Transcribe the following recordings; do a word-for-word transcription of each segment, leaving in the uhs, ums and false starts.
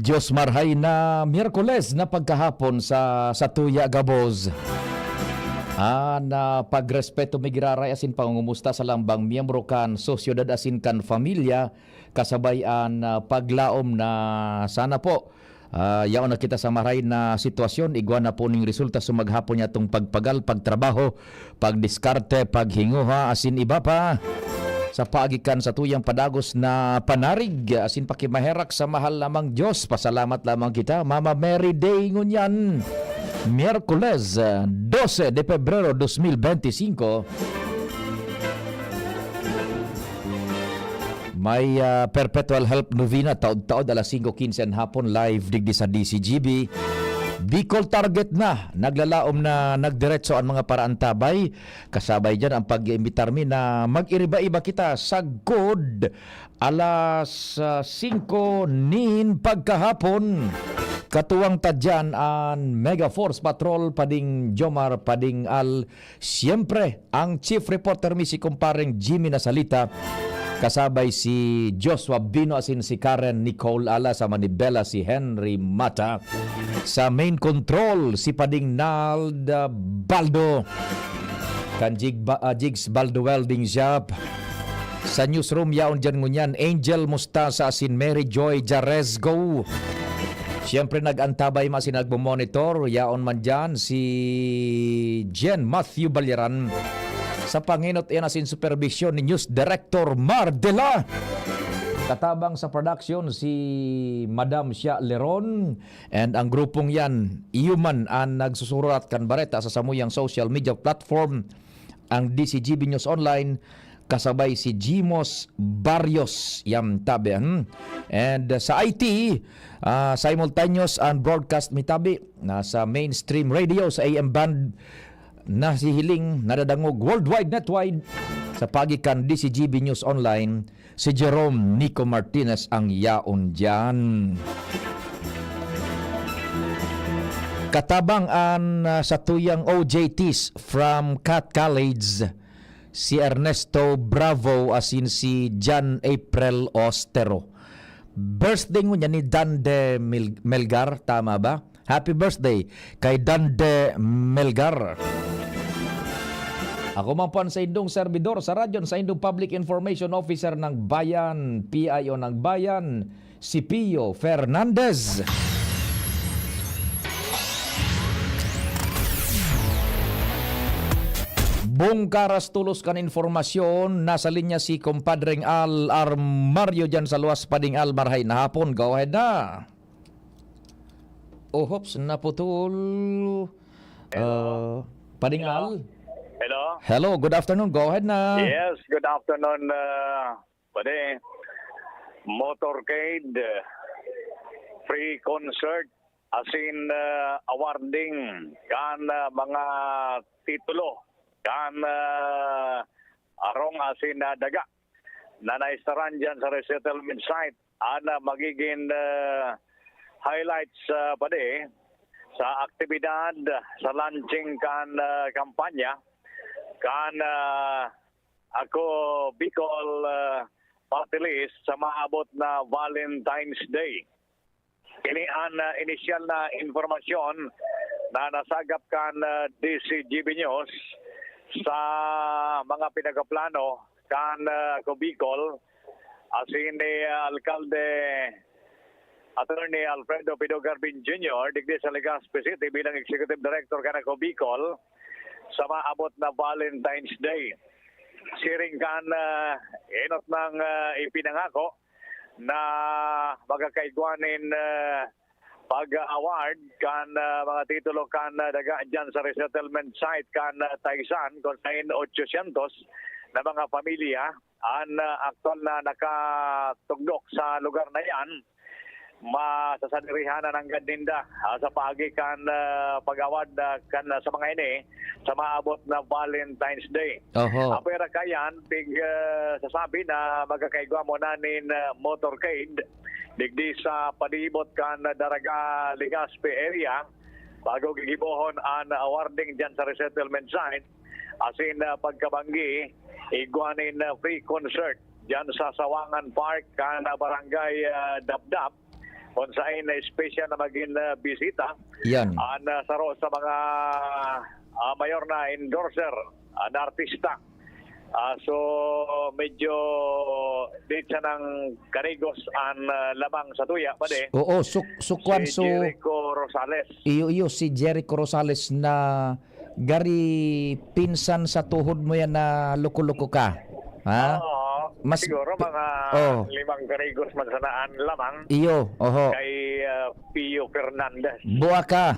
Dios marhay na Miyerkules na pagkahapon sa, sa tuya gabos. Ah, na pagrespeto mi giraray asin pangungumusta sa lambang miyembro kan sosyedad asin kan pamilya, kasabay an, ah, paglaom na sana po, ah, yaon na kita sa maray na sitwasyon, igwa na po ning resulta sa maghapon niyatong pagpagal, pagtrabaho, pagdiskarte, paghinguha, asin iba pa. Sa paagi kan satuyang padagos na panarig, asin pakimaherak sa mahal namang Dios, pasalamat lamang kita, Mama Mary Day ngunyan, Miyerkules, dose de Pebrero dos mil benti singko. May, ah, Perpetual Help Novena, taod-taod, alas singko quince an hapon, live digdi sa D C G B. Bicol Target na, naglalaom na nagdiretso an mga paraantabay. Kasabay diyan ang pag-iimbitar mi na mag-iriba-iba kita sagkod alas, ah, singko nin pagkahapon. Katuwang ta diyan an Mega Force Patrol, Pading Jomar, Pading Al. Siyempre, ang chief reporter mi si kumpareng Jimmy Nasalita. Kasabay si Joshua Bino asin si Karen Nicole Ala, sa manibela si Henry Mata. Sa main control, si Pading Nald, ah, Baldo. Kan Jig Ba-, ah, Jigs Baldo Welding Shop. Sa newsroom, yaon diyan ngunyan, Angel Mustasa asin Mary Joy Jaresgo. Siyempre, nag-antabay man si nagmo-monitor, yaon man diyan si Jen Matthew Balyaran. Sa pangenot iyan asin superbisyon ni News Director Mar Dela. Katabang sa production si Madam Shia Leron, and ang grupong yan, iyo man an nagsusurat kan bareta sa samuyang social media platform, ang D C G B News Online, kasabay si Jimos Barrios, yan tabi, hmm. And, uh, sa I T, ah, simultaneous ang broadcast mi tabi, nasa mainstream radio sa A M band, nahihiling, nadadangog worldwide netwide sa paagi kan D C G B News Online, si Jerome Nico Martinez ang yaon diyan. Katabang an, ah, satuyang O J Ts from Cat College, si Ernesto Bravo asin si Jan April Ostero. Birthday ngunyan ni Dande Mil-, Melgar, tama ba? Happy birthday kay Dande Melgar. Ako man po an saindong serbidor sa radyo, an saindong Public Information Officer ng Bayan, P I O ng Bayan, si Pio Fernandez. Bungkaras tulos kan informasyon, nasa linya si Compadreng Al Armario diyan sa luwas. Pading Al, marhay na hapon. Go ahead na. Oh, hops, naputol. Hello. Ah, Pading Hello. Al? Hello? Hello, good afternoon. Go ahead na. Yes, good afternoon, ah, pwede. Motorcade, free concert, asin, ah, awarding kan, ah, mga titulo kan, ah, arong asin, ah, daga na naistaran diyan sa resettlement site. An, ah, magiging, ah, highlights, ah, padi sa aktibidad sa launching kan, ah, kampanya kan, ah, Ako Bicol, ah, Party List sa maabot na Valentine's Day. Ini an, ah, inisyal na impormasyon na nasagap kan, ah, D C G B News sa mga pinagaplano kan, ah, Ako Bicol, asin ni, ah, Alkalde Attorney Alfredo Pido Garbin Junior digdi sa Legazpi City bilang Executive Director kan Ako Bicol sa maabot na Valentine's Day. Siring kan, ah, enot nang, ah, ipinangako na magkakaigwa nin, ah, pag-award kan, ah, mga titulo kan, ah, daga diyan sa resettlement site kan, ah, Taysan, kung sain otsosyentos na mga pamilya an, ah, aktual na nakatugdok sa lugar na yan. Masasadirihan na nanggad ninda, ah, sa paagi kan, ah, pag-award, ah, kan, ah, sa mga ini sa maabot na Valentine's Day. Oho. Apwera kayan, pig, ah, sasabi na magkakaigwa mo na nin, ah, motorcade digdi sa palibot kan Daraga, Legazpi area bago gigibohon an awarding diyan sa resettlement site. Asin, ah, pagkabanggi, igwa nin, ah, free concert diyan sa Sawangan Park kan, ah, Barangay, ah, Dapdap. kung saan na special na maging, ah, bisita Yan. Ang, ah, saro sa mga, ah, mayor na endorser, ah, na artista. Ah, so, medyo di siya nang karigos ang, ah, lamang sa tuya, pade. Oo, so, so, kwan, Si so, Jericho Rosales. Iyo, iyo, si Jericho Rosales na gari pinsan sa tuhod mo yan na loko-loko ka. Ha? Oo, Mas siguro pi-, mga oh. limang karigos man sanaan lamang. Iyo, oho. Kay, ah, Pio Fernandez. Buwa ka.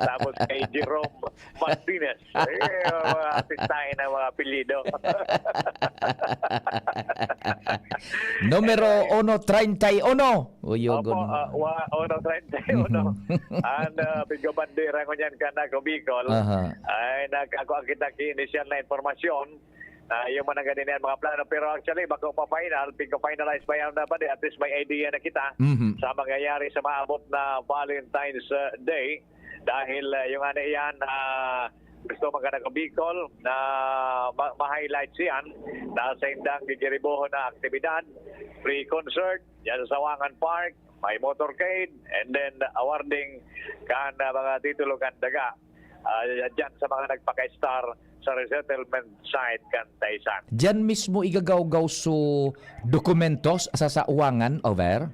Tapos kay Jerome Martinez. Eh, mga artistahin ang mga apelyido. Numero Anyway. uno treinta y uno. Uyogon Opo, mo. ah, wa-, uno treinta y uno. Mhm. Ang, ah, pigbabandera ngunyan kan Ako Bicol, Aha. ay nagkakua kita ki inisyal na impormasyon na yung mga ganyan mga plano. Pero actually, bako pa final, pigka-finalize pa yan na pwede. At least may idea na kita Mhm. sa mangyayari sa maabot na Valentine's, ah, Day. Dahil, ah, yung ano yan, ah, gusto magkana ko Bicol na ma-, ma-highlight siyan na sa indang gigiribohon na aktibidad, free concert, yan sa Sawangan Park, may motorcade, and then awarding kan, ah, mga titulo kan daga, ah, dyan sa mga nagpaka-star sa resettlement site kan Taisan. Diyan mismo igagawgaw so dokumentos sa Sawangan, over?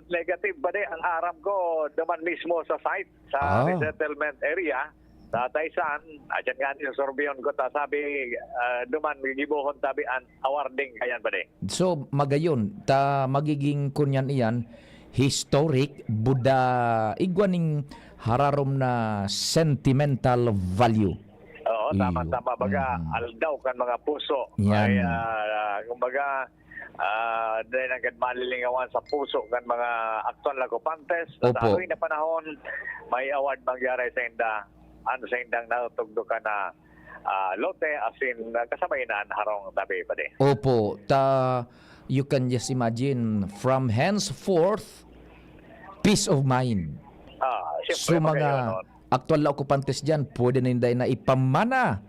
Negative ba di? Ang aram ko, duman mismo sa site, sa Ah. resettlement area, sa Taisan, at yan nga, niya sorbiyon ko, ta, sabi, ah, duman, gigibohon tabi an awarding, kayan ba di? So, magayon, ta magiging kunyan iyan, historic, buda, igwa ning hararom na sentimental value. Oo, tama, Iyo. tama. Baga, Mm. aldaw kan mga puso. Yan. Ay, ah, kumbaga, ah, dahil nanggad malilingawan sa puso kan mga aktual na okupantes. Sa Opo. aroy na panahon, may award mangyari sa inda. Ano sa indang natugdo ka na, ah, lote, as in, ah, kasabay na ang harong tabi pa di. Opo. Ta, you can just imagine, from henceforth, peace of mind. Ah, siyempre, So, mga magayon, no? aktual na okupantes diyan, pwede na inday na ipamana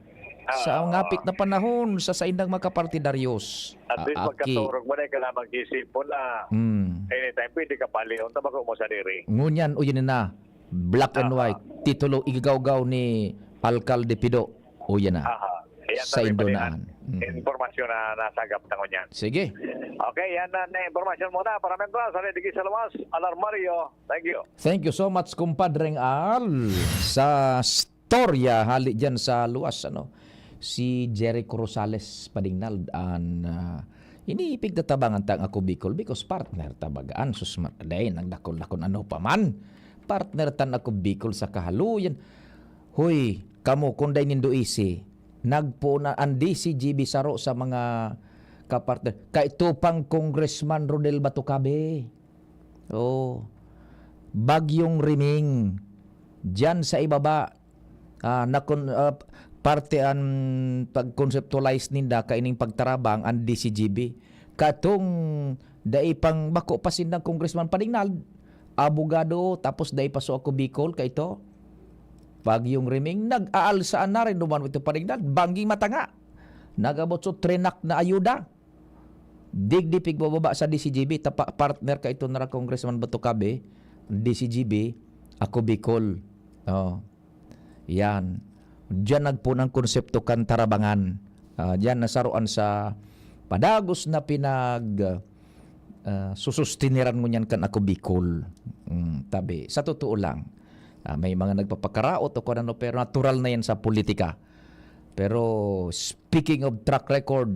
sa Ah. ngapit na panahon sa saindang mga kapartidaryos. At least Ah, aki. magkaturog mo na, kailangan mag-isip mo na Hmm. anytime pwede ka palihon, tabako mo sa diri. Ngunyan, o yun na, black and Aha. white, titulo igagawgaw ni Alkalde Pido. O yan na. Aha. Ayan, Sa tabi pa rin Indonaan. ang Mhm. impormasyon na nasagap na ngunyan. Sige. Okay, yan na, na impormasyon muna. Para mentras, sa Lady sa Luwas, Alarmario. Thank you. Thank you so much, kumpadreng Al, sa storya hali dyan sa Luwas, ano. Si Jericho Rosales Padingnald, an, ah, ini pigtatabangan ta ang Ako Bicol because partner ta bagaan, sus, ma-, day, nagdakol-dakol ano pa man. Partner tan Ako Bicol sa kahaluyan. Hoy, kamo, kung day nindo isi, nagpoon na an D C G B saro sa mga kapartner. Kaito pang Congressman Rodel Batocabe. Oh, Bagyong Riming, diyan sa ibaba, ah, nakon-, ah, parte an pag-conceptualize ninda kaining pagtarabang an D C G B. Katong dai pang bako pa sindang Congressman Panignald, abogado, tapos dai pa so Ako Bicol, kaito. Bagyong Riming, nag-aalsaan na rin duman ito Panignald, banggi matanga. Nag-abot so trinak na ayuda. Digdi pigbababa sa D C G B, tapa-, partner ka ito na Congressman Batocabe, D C G B, Ako Bicol. Oh. Yan. Diyan nagpunang konsepto kan tarabangan. Ah, diyan nasaruan sa padagos na pinag, ah, susustiniran ngunyan kan Ako Bicol. Mm, tabi. Sa totoo lang, ah, may mga nagpapakaraot o kung ano, pero natural na yan sa politika. Pero speaking of track record,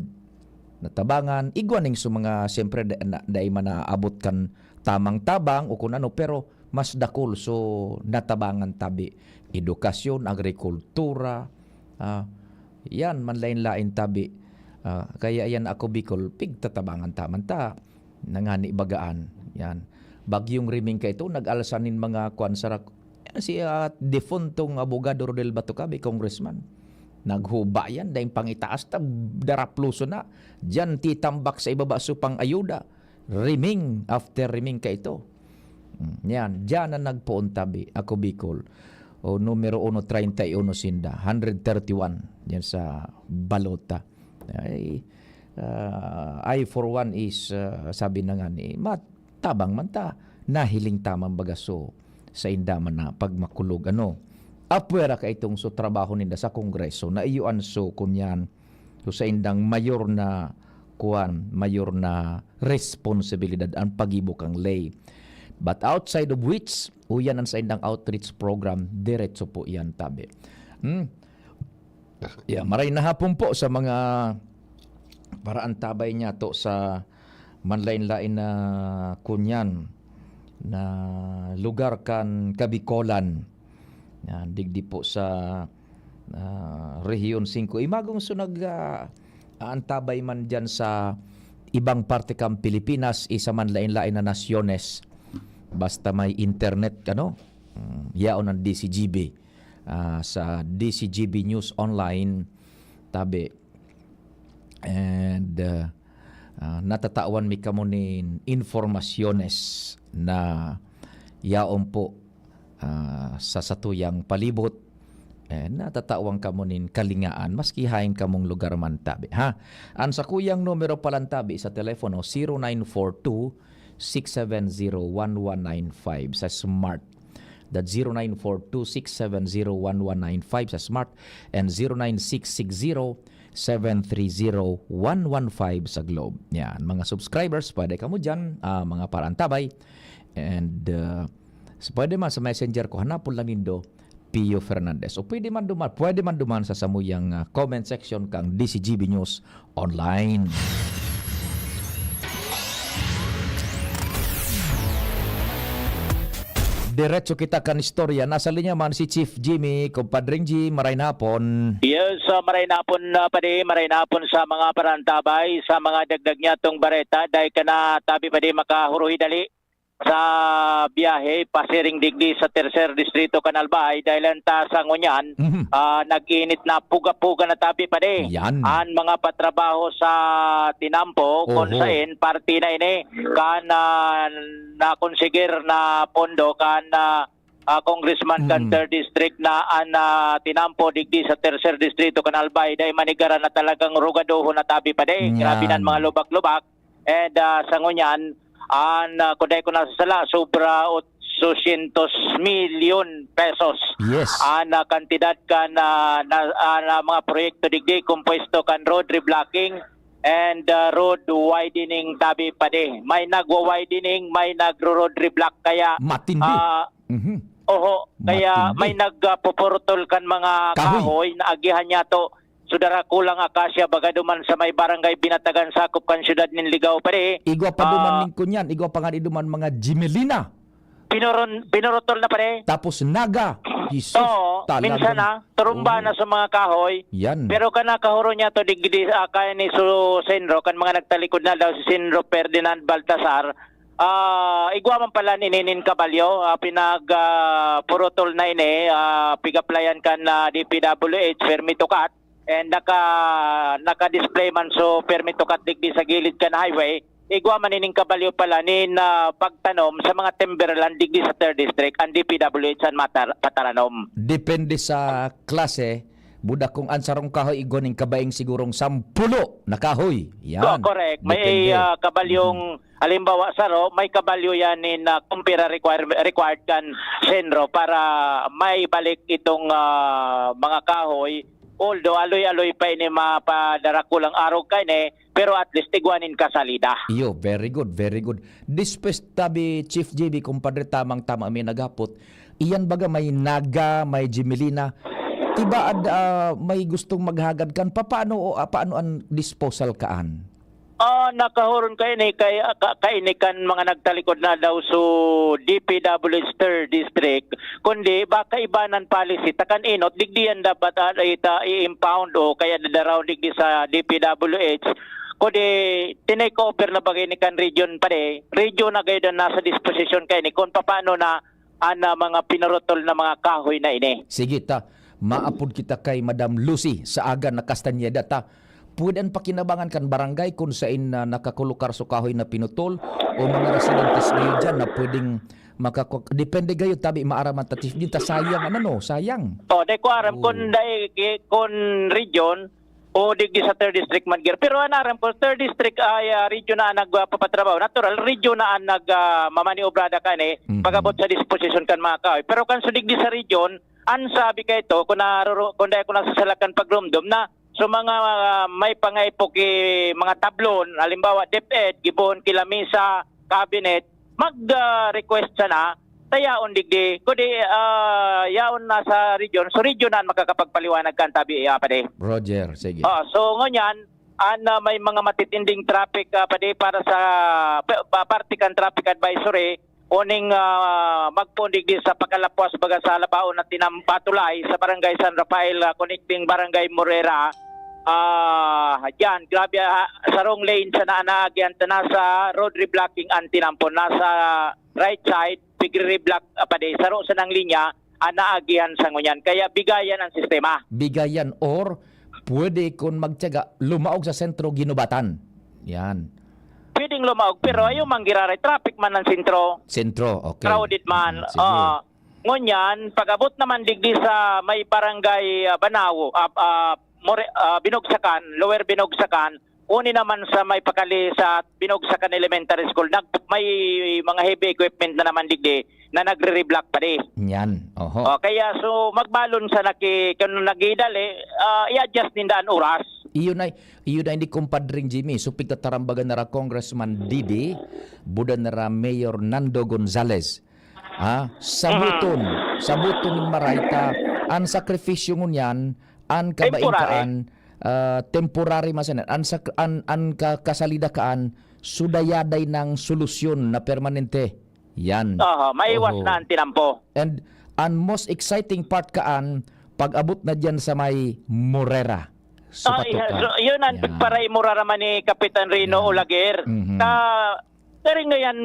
natabangan, igwa ning sa mga, siyempre, da-, na, dai man naabot kan tamang tabang o kung ano, pero mas dakul. So, natabangan tabi. Edukasyon, agrikultura, ah, yan, manlain-lain tabi. Ah, kaya yan Ako Bicol, pigtatabangan ta man ta. Nangani bagaan. Yan. Bagyong Riming kaito, nag-alsa nin mga kwan sa rak-, yan si, ah, defuntong abogado Rodel Batocabe, congressman. Naghuba yan, daing pangitaas, ta darapluso na. Diyan titambak sa ibaba so pang-ayuda. Riming after Riming kaito. Mm, yan. Diyan na nagpoon tabi. Ako Bicol. O, numero uno, treinta y uno sinda. Hundred thirty-one. Yan sa balota. Ay, ah, I for one is, ah, sabi na nga ni, mat-, tabang man ta. Nahiling ta man baga so, sainda man na pagmakulog, ano. Apwera ka itong so trabaho ninda sa Kongreso, na iyo an so, kunyan, so saindang mayor na, kuwan, mayor na responsibilidad an paggibo kan ley. But outside of which, uyan an saindang outreach program, diretso po iyan, tabi. Hmm? Yeah, maray na hapon po sa mga paraantabay niyato sa manlain-lain na kunyan na lugar kan Kabikolan. Yan, digdi po sa, ah, Rehiyon singko. Imagong so nag, ah, aantabay man diyan sa ibang parte kan Pilipinas, isa man lain-lain na nasyones. Basta may internet, ano, mm, yaon ang D C G B, ah, sa D C G B News Online, tabi. And, ah, ah, natatawan mi kamo nin informasyones na yaon po, ah, sa satuyang palibot, eh, natatawan kamo nin kalingaan, maski haen kamong lugar man, tabi, ha? Ang sakuyang numero palan, tabi, sa telepono, zero nine four two, six seven zero, one one nine five sa Smart. That's zero nine four two, six seven zero, one one nine five sa Smart and zero nine six six zero, seven three zero, one one five sa Globe. Yan, mga subscribers, pwede kamo dyan, ah, mga paraantabay. And, ah, s-, pwede man sa messenger ko, hanapon lang nindo, Pio Fernandez. O pwede man duman, pwede man duman sa samuyang, ah, comment section kang D C G B News Online. Diretso kita kan istorya. Nasa linya man si Chief Jimmy, Compadring G, maray na hapon. Yes, ah, maray na hapon, ah, padi, maray na hapon sa mga parantabay, sa mga dagdag niya tong bareta. Dahil ka na, tabi padi, makahuruhi dali sa biyahe, pasiring digdi sa Tercer Distrito, Canalbay, dahil ang taas ang ngunyan, Mhm. ah, nag-init na puga-puga na, tabi padi. Yan. Ang mga patrabaho sa Tinampo, kung Oho. sain, parte na ini, kan, ah, nakonsigir na pondo, kan, ah, ah, Congressman kan Mm. Third District na an, ah, Tinampo, digdi sa Tercer Distrito, Canalbay, dahil manigaran na talagang rugadohon na, tabi padi. Yan. Grabe na an mga lubak-lubak. And, ah, sa ngunyan, an, ah, kung dai ko nasasala, sobra otsosyentos milyon pesos Yes. an, ah, kantidad kan, ah, na, ah, na mga proyekto digdi, kompuesto kan road reblocking and, ah, road widening, tabi padi. May nagwa-widening, may nagro-road reblock, kaya, Matindi. ah, Mhm. oho, kaya Matindi. may nag, ah, pupurutol kan mga Kahoy. kahoy na agihan niya to. So, darakulang akasya, baga duman sa may barangay Binatagan, sakop kan siyudad nin Ligao, pare. Igwa pa duman Ah. nin kunyan, igwa pa nga di duman mga Jimelina. Pinuron-, pinurutol na, pare. Tapos naga. Jesus, Oo, talagang minsan na, turumba Oo. na sa mga kahoy. Yan. Pero kan nakahuro niya to, digdi, ah, kaya ni Su-, Senro, kan mga nagtalikod na daw si Senro Ferdinand Baltasar, ah, igwa man pala ni Ninin Caballo, ah, pinag, ah, purutol na ini, ah, pigaplayan kan, ah, D P W H, permit to cut. And naka, naka-display man so permit to cut digdi sa gilid kan highway. Igwa man nining kabalyo pala nin, ah, pagtanom sa mga timberland digdi sa third district, ang D P W H an matar-, pataranom. Depende sa klase, buda kung an sarong kahoy igwa nin kabaing sigurong sampulo na kahoy. Yan. Co-, correct. May, Depende. ah, kabalyong, Mhm. halimbawa, saro, may kabalyo yan nin, ah, kumpira require-, required kan senro para maibalik itong, ah, mga kahoy. Although aloy-aloy pa ini mapadara kulang arog kaini, pero at least igwa nin kasalida. Iyo, very good, very good. Despues tabi, Chief J B, kumpadre, tamang-tama may naghapot. Iyan baga may naga, may jimelina. Tibaad, ah, may gustong maghagad kan papaano o, ah, paano an disposal kaan? Ah, nakahuron kaini kay, ah, ka-, kaini kan mga nagtalikod na daw so D P W H third District, kundi baka ibanan policy, ta kan enot, digdi yan dapat, ah, ita-, i-impound o kaya dadaraw digdi sa D P W H, kundi tinake over na bagay ni kan region pa di. Region na gayud ang nasa disposisyon kaini kung papaano na an, ah, mga pinurutol na mga kahoy na ini. Sige ta, maapod kita kay Madam Lucy sa Aga na Castañeda ta. Pwede an pakinabangan kan barangay kung sain na nakakulukar so kahoy na pinutol o mga residentes ngayon diyan na pwedeng makaku-, depende gayon tabi maaraman ta, Chief Jin, ta sayang, ano, no? Sayang. Oh, dai ko aram Oo. kung dai ki-, kung region, o digdi sa third district man giraray. Pero an aram ko, third district ay, ah, radyo na an nagpapatrabaho. Natural, radyo na an nag, ah, mamaniobrada kani, Mhm. pag-abot sa disposisyon kan mga kahoy. Pero kan sa digdi sa region, an sabi kay ito, kung naroro-, kung dai ako nasasala kan pagrumdom na, so mga, ah, may pangaipo ki mga tablon, halimbawa, DepEd, gibohon ki lamesa, cabinet, mag, ah, request sana, ta yaon digdi, kundi, ah, yaon na sa region. So, region na an makakapagpaliwanag kan tabi, ah, padi. Roger, sige. Ah, so, ngunyan, an, ah, may mga matitinding traffic, ah, padi para sa pa pa parte kan traffic advisory, uning, ah, magpoon digdi sa pakalapwas baga sa Labaon na tinam patulay sa Barangay San Rafael, ah, connecting Barangay Morera. Ah, diyan, grabe, ah, sarong lane sana an naagihan ta na sa road reblocking an tinampo. Nasa right side, pigre-reblock, ah, padi, saro sanang linya an naagihan sa ngunyan. Kaya bigayan ang sistema. Bigayan or pwede kun magtiyaga, lumaog sa sentro, ginubatan. Yan. Pwedeng lumaog, pero ayaw man giraray. Traffic man ang sentro. Sentro, okay. Crowded man. Mm, sige. Ah, ngunyan, pag-abot naman digdi sa may barangay, ah, Banao, ah, ah, More-, ah, Binogsakan, Lower Binogsakan, uni naman sa may pakali sa Binogsakan Elementary School, nag-, may mga heavy equipment na naman digdi na nagre-reblock padi. Yan, oho. Oh, kaya so, magbalon sana ki-, kun nagidali, ah, i-adjust ninda an oras. Iyon ay, iyon ay ni Kumpadring Jimmy. So, pigtatarambagan na ra Congressman Didi, buda na ra Mayor Nando Gonzales. Ah, sabuton, Mhm. sabuton nin maray ta, an sakripisyo ngunyan, an kabaing Temporary. kaan, ah, temporary man sana, an sak-, an, an ka-, kasalida kaan, sudayaday ng solusyon na permanente. Yan. Oho, maiwas Oho. na an tinampo. And an most exciting part kaan, pag-abot na diyan sa may Morera. Supatok Ay, ka. so, yun ang Yan. pagparay Morera man ni Kapitan Rino Yan. Olaguer. Mhm. Ka, kari ngayon,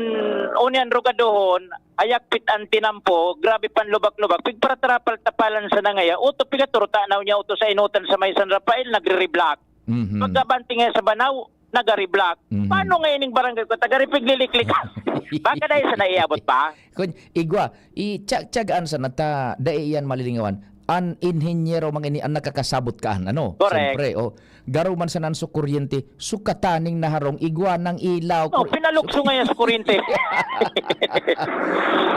unian rugadohon, ayakpit an tinampo, grabe pan lubak-lubak. Pigparatrapal-tapalan sa nangaya, uto pigaturo tanaw niya, uto sa inutan sa may San Rafael, nagre-reblock. Mhm. Pagkabanti nga sa Banao, nagare-block. Mhm. Paano nga ining barangay ko? Taga-Repig Liliklik. Baka dahil sa naiabot pa? Kun, igwa, i-tsa-, tsagaan sa nata, dai iyan malilingawan. An inhenyero mang ini an nakakasabot kaan, ano? Correct. Siyempre, oh. Garo man sa nan sa kuryente, sukataning naharong, igwa ng ilaw. Oh, kur-, pinalukso nga yan sa kuryente.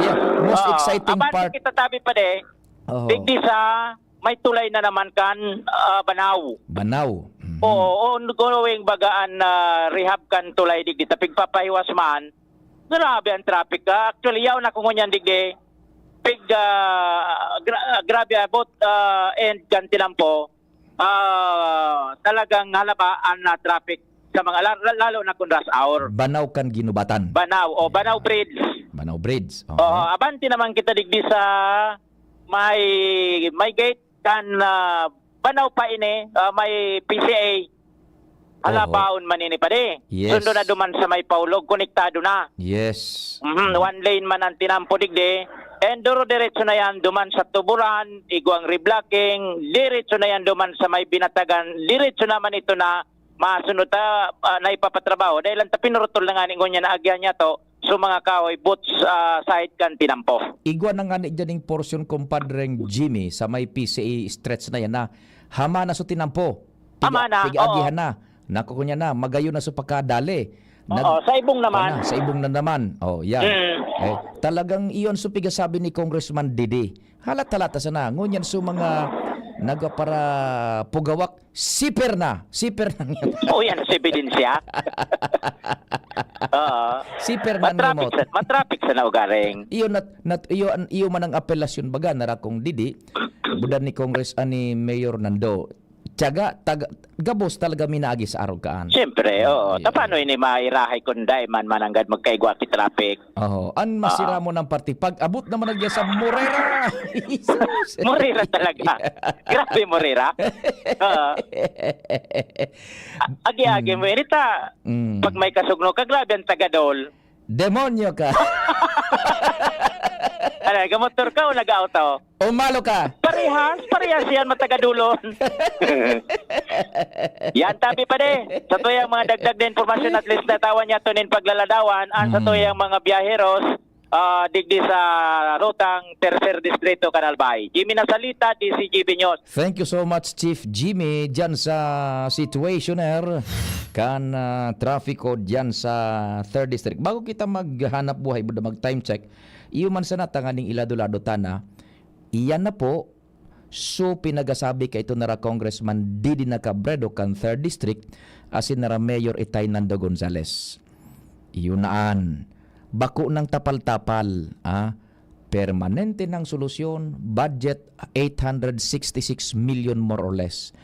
Yeah, most Oo. exciting Abante part. kita tabi pa de. Oo. Digdi sa may tulay na naman kan, ah, Banao. Banao. Mhm. Oo, ongoing baga an, ah, rehab kan tulay digdi ta pigpapahiwas man. Grabe ang traffic, ah. Actually, yaon ako ngunyan digdi. Pig, ah, gra-, grabe about, ah, end kan tinampo. Ah, talagang halaba an, ah, traffic sa mga la-, la-, lalo na kung rush hour. Banao kan Ginubatan. Banao, o Banao Bridge. Banao Bridge. Oo. Oo, abante naman kita digdi sa may, may gate kan, ah, Banao pa ini, ah, may P C A. Hala, Oho. baon man ini, pare. Yes. Sundo na duman sa may Paulog, konektado na. Yes. Mhm, Mm. one lane man ang tinampo digdi. And duro diretso na yan duman sa Tuburan, igwang reblocking, diretso na yan duman sa may Binatagan, diretso naman ito na masunod ta, ah, na ipapatrabaho. Dahil ang tapinurutol na nga ni ngunyan na agyan niya to, so mga kahoy, boots, ah, side kan tinampo. Igwa na nga ni dyan yung portion, kumpadreng Jimmy, sa may P C A stretch na yan na hama na so tinampo. Piga-, Hama na, piga-agihan oo. na. Naku, kunya na, magayon na so pagkadali. Nag-, Oo, sa ibong naman. Kana, sa ibong na naman. Oh, yan. Mm. Eh, talagang iyon so pigasabi ni Congressman Didi. Halat-halata sana. Ngunyan so mga nagpapara pugawak, siper na. Siper na niya. Oh, yan, sa ebidensya. Oo. Siper na Matraffic niya mo. sa, matraffic sa naugaring. Iyo nat-, nat-, iyo, an-, iyo man ang apelasyon baga, narakong Didi, budan ni Congress, ani Mayor Nando. Tiyaga, tag-, gabos talaga minaagi sa arog kaan. Siyempre, oo. Yeah. Ta paano ini mairahay kung dai man mananggad magkaigwa ki traffic? Oo. An masira Oo. mo ng party, pag abot naman na diyan sa Morera. Jesus. Morera talaga. Grabe, Morera. Oo. A-, agi-agi Mm. mo, irita. Mm. Pag may kasugno ka, grabe ang tagadol. Demonyo ka. Ano, nagmotor ka o nag-auto? Umalo ka. Parehas, parehas yan, matagadulon. Yan, tabi pa de. Sa tuyang mga dagdag na impormasyon, at least natawan niya to nin paglaladawan. Ang sa Mm. tuyang mga biyaheros, ah, digdi sa rutang Tercer Distrito, Canal Bay. Jimmy Nasalita, D C G B News. Thank you so much, Chief Jimmy, dyan sa situationer kan ah, trafiko dyan sa third District. Bago kita maghanap buhay, buda mag-time check, iyo man sana tanganing ilado-lado tana, iyan na po, so pinagasabi ka ito nara Congressman Didi Nacabredo kan third District, asin nara Mayor Itay Nando Gonzales. Iyo naan. Bako nang tapal-tapal, ah, permanente nang solusyon, budget eight hundred sixty-six million more or less.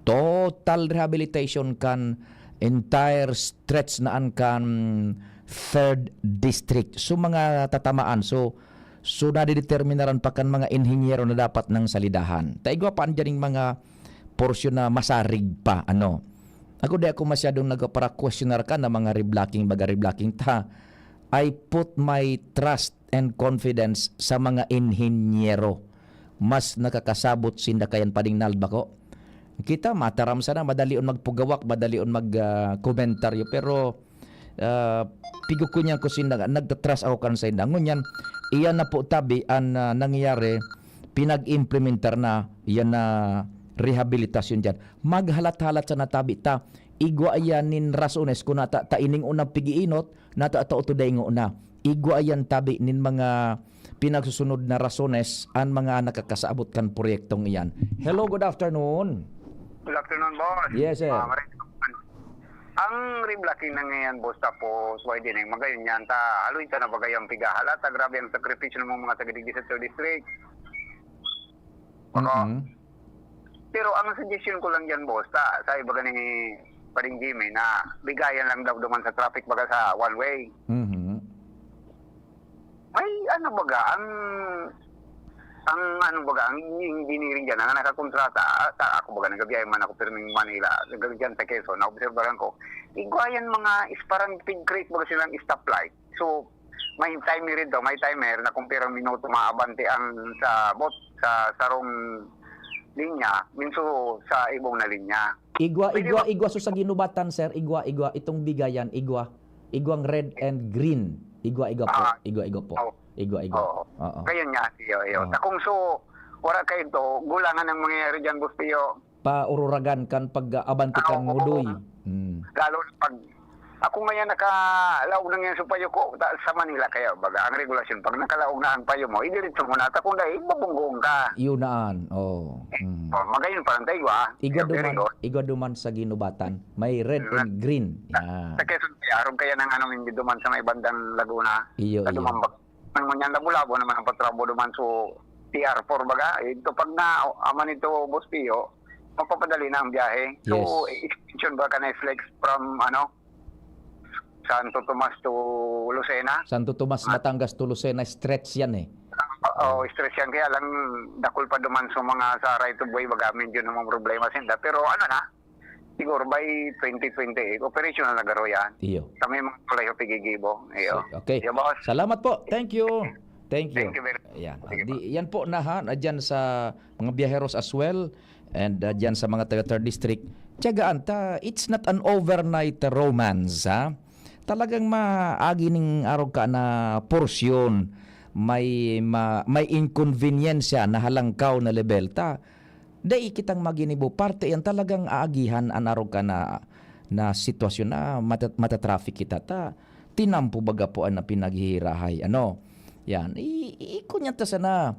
Total rehabilitation kan entire stretch na an kan third district. So, mga tatamaan. So, so, nadideterminaran pa kan mga inhinyero na dapat nang salidahan. Ta igwa pa an dyaning mga porsyon na masarig pa, ano. Ako, di ako masyadong nagpapara-questionar ka na mga reblocking, baga reblocking ta. I put my trust and confidence sa mga inhinyero. Mas nakakasabot sinda kayan, Pading Nald, bako. Kita, mataram sana, madalion magpugawak, madalion mag ah, komentaryo. Pero ah, pigukon niyan ko sinda, nagtatrust ako kan sainda. Ngunyan, iyan na po tabi an ah, nangyayari, pinag-implementar na iyan na rehabilitasyon diyan. Maghalat-halat sana tabi ta, igwa iyan nin rasones kung nata ta ining unang pigiinot, nata ta uto dai ngona. Igwa iyan tabi nin mga pinagsusunod na rasones an mga nakakasabot kan proyektong iyan. Hello, good afternoon. Good afternoon, boss. Yes, sir. Ah, maray naman. Ang reblocking na ngayon, boss, tapos why din eh, magayon yan. Ta, aloy ta na bagay ang pigahalat. Ta, grabe ang sakripisyo ng mga taga digdi sa third district. Baka, Mm-mm. Pero ang suggestion ko lang dyan, boss, ta, sa iba gani Pading Jimmy na bigayan lang daw duman sa traffic baga sa one way. Mhm. May ano baga, ang ang ano baga, ang giniring dyan, ang nakakontrata, ta, ako baga, nagabiyahe man ako pirming Manila, nagagyan sa Quezon, naobserbahan ko, igwayan mga isparang pig creek baga silang stoplight. So, may timer rin daw, may timer na kung pirang minuto maabante ang sa bot, sa sarong linya, minso sa ibong na linya. Igwa, Pwede igwa, ba- igwa. So sa ginubatan, sir, igwa, igwa. Itong bigayan, igwa. Igwang red and green. Igwa, igwa po. Ah, Igwa, igwa po. oh. Igwa, igwa. Oo. Oo. Kaya niya, iyo, iyo. Oo. Takong so, wala ka ng mangyayari dyan, boss Pio. Paururagan kan pag-abanti Ah, kan oo. ngudoy. Mm. Lalo na pag, ako ngayon nakalaog na ngayon sa payo ko, ta, sa Manila kaya, baga, ang regulasyon, pag nakalaog na ang payo mo, idiritso mo na, takong dahil, babunggoon ka. Yun naan. Oh. Mm. Oh, magayon pa lang tayo, ah. Igwa Very duman, good. igwa duman sa ginubatan. May red and green. Yan. Sa Quezon, kaya aron kaya nang ano, hindi duman sa may bandang Laguna. Iyo, Sa iyo. Dumambak. Ang manyan labo-labo naman ang patrabo duman. So, T R four baga. Ito pag na, aman ito, Boss Pio, mapapadali na ang biyahe. So, Yes. extension ba ka na flex from, ano, Santo Tomas to Lucena? Santo Tomas, Batangas to Lucena, stretch yan eh. Oo, stress yan. Kaya lang, dakul pa duman sa mga sa right of way, baga medyo namang problema sinda. Pero ano na, siguro by twenty twenty-eight, operational na garo yan. Iyo. Kami mga tulay sa pigigibo. Iyo. Okay. Iyo, boss. Salamat po. Thank you. Thank you. Thank you very much. Yan. Sige Di, yan po na ha, na dyan sa mga biyaheros as well and uh, dyan sa mga taga third district. Tiyagaan ta, it's not an overnight romance, ha? Talagang maagi ning arog ka na porsyon, may ma, may inkonvenyensya na halangkaw na level ta. Dai kitang maginibo parte yan, talagang aagihan an arog ka na na sitwasyon na mata, matatraffic kita ta. Tinampo baga po an pinaghihirahay, ano. Yan. I, i, kunyan ta sana,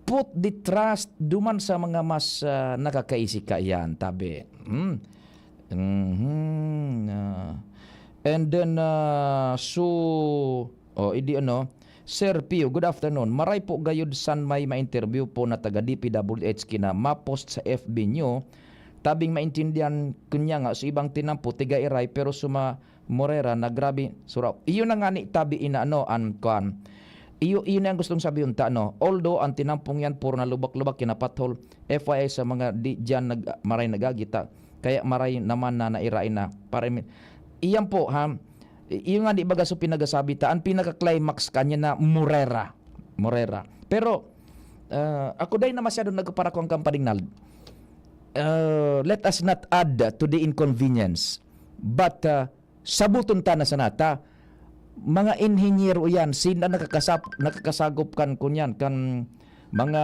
put the trust duman sa mga mas ah, nakakaisi ka yan, tabi. Hmm. Mhm, ah. And then, ah, so, oh, idi ano, Sir Pio, good afternoon. Maray po gayud san may ma-interview po na taga D P W H kina ma-post sa F B nyo. Tabing maintindihan kunya nga sa ibang tinampo, tiga Iray, pero suma Morera na grabe sura. Iyo na nga ni tabi inaano an kwan. Iyo, iyo na ang gustong sabihin ta, no? Although ang tinampong yan puro na lubak-lubak, kinapathol. F Y I sa mga di dyan nag, maray nagagita. Kaya maray naman na nairain na. Para imi- Iyan po, ha? I- Iyo nga di baga so pinagasabi ta. Ang pinaka-climax kanya na Morera. Morera. Pero, ah, ako dahil na masyado nagparakong kampaningnal, uh, let us not add to the inconvenience. But, uh, sabuton ta na sana ta, Mga inhenyero yan, sila nakakasap-, nakakasagop kan, kunyan, kan mga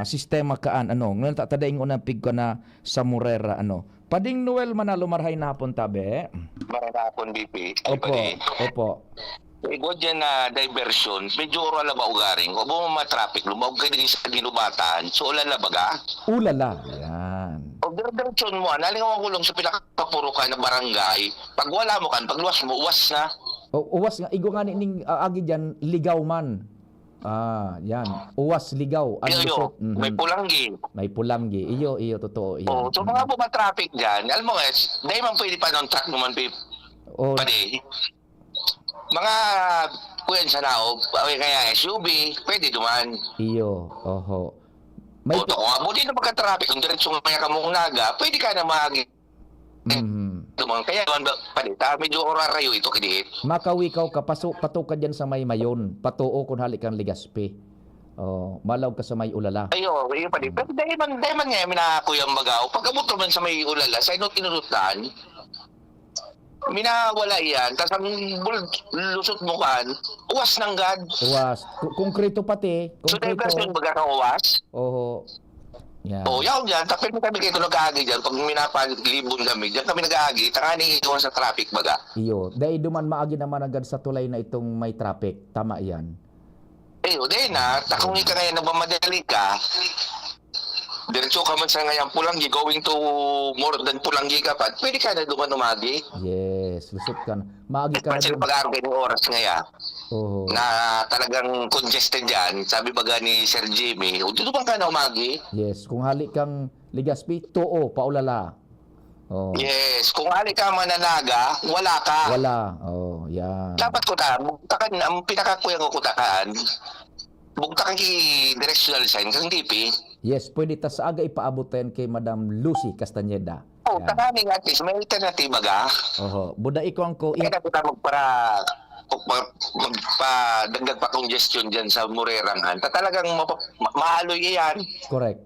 sistema kaan, ano, ngunyan ta, ta daing unang pigko na sa Morera, ano. Pading Noel Manalo, marahay na hapon, tabi. Marahay na hapon, B P. Ay, Opo, pare. Opo. Igwa dyan na diversion, medyo oral na ba ugaring? O ba mga traffic, lumaog kayo din sa Ginubatan, so ulan na baga? Ulala, yan. O dire-diretso mo, nalingaw ang gulong sa pinakapuro ka na barangay, pag wala mo kan, pag luwas mo, uwas na. O, uwas nga, igwa nga ni-, ning, ah, agi dyan, ligaw man. Ah, yan. Uwas, ligaw, ang Iyo, iyo. lusot. Mhm. May pulanggi. May pulanggi. Iyo, iyo, totoo, iyo. Oo, so mga Mhm. bumatraffic dyan, alam mo nga, dahil man pwede pa ng truck naman, Pip. Oh. Pwede. Mga, kuyan sa naog, kaya S U V, pwede duman. Iyo, oho. May O, to, kung amo din na magka-traffic, kung diretso nga kamo Naga, pwede ka na mag- Mhm. Duman. Kaya, duman ba, pwede, ta, medyo orarayo ito, kini. Makawikaw ka, paso-, pato ka dyan sa may Mayon. Patoo kung hali kang Legazpi. Oh, malaog ka sa may Ulala. Ayo, iyo pa din. Pero dahil man, dahil man nga, minakuyang bagaw, pag abot naman sa may Ulala, sa inot-inutan, minawala iyan, tas ang bul-, lusot mo kan, uwas nanggad. Uwas. Ku-, konkreto pati, So, konkreto. diversion baga kang uwas? Oho. Yan. Oh, yaon yan. Tapos kami kayo nag-aagi dyan. Pag minapalibon kami, dyan kami nag-aagi. Tanganing iwan sa traffic baga. Iyo. Dahil duman maagi naman agad sa tulay na itong may traffic. Tama yan. Eh, o, dahil na, ta kung ika ngayon nagmamadali ka, diretso ka man sa ngayon Pulanggi, going to more than Pulanggi ka pa, pwede ka na duman umagi. Yes, lusot ka na. Maagi ka na Kasi dun. pag-aarog ng oras ngayon, Oho. na talagang congested yan, sabi baga ni Sir Jimmy, "O, duduman ka na umagi." Yes, kung hali kang Legazpi, too, paulala. Oh. Yes, kung hali ka mananaga, wala ka. Wala. Oh, yan. Dapat ko ta, bugtakan, ang pinakakuyang ko kutakan, bugtakan ki directional sign, kang D P. Yes, pwede ta sa aga ipaabot yan kay Madam Lucy Castañeda. Oh, Yan. tanganing at least, may alternatiba ga. Oho. Buda iko ang ko, Kaya na kita magpara-, magpa-, magpadagdag pa congestion dyan sa Morerangan. Ta talagang mapa-, ma-, maaloy iyan. Correct.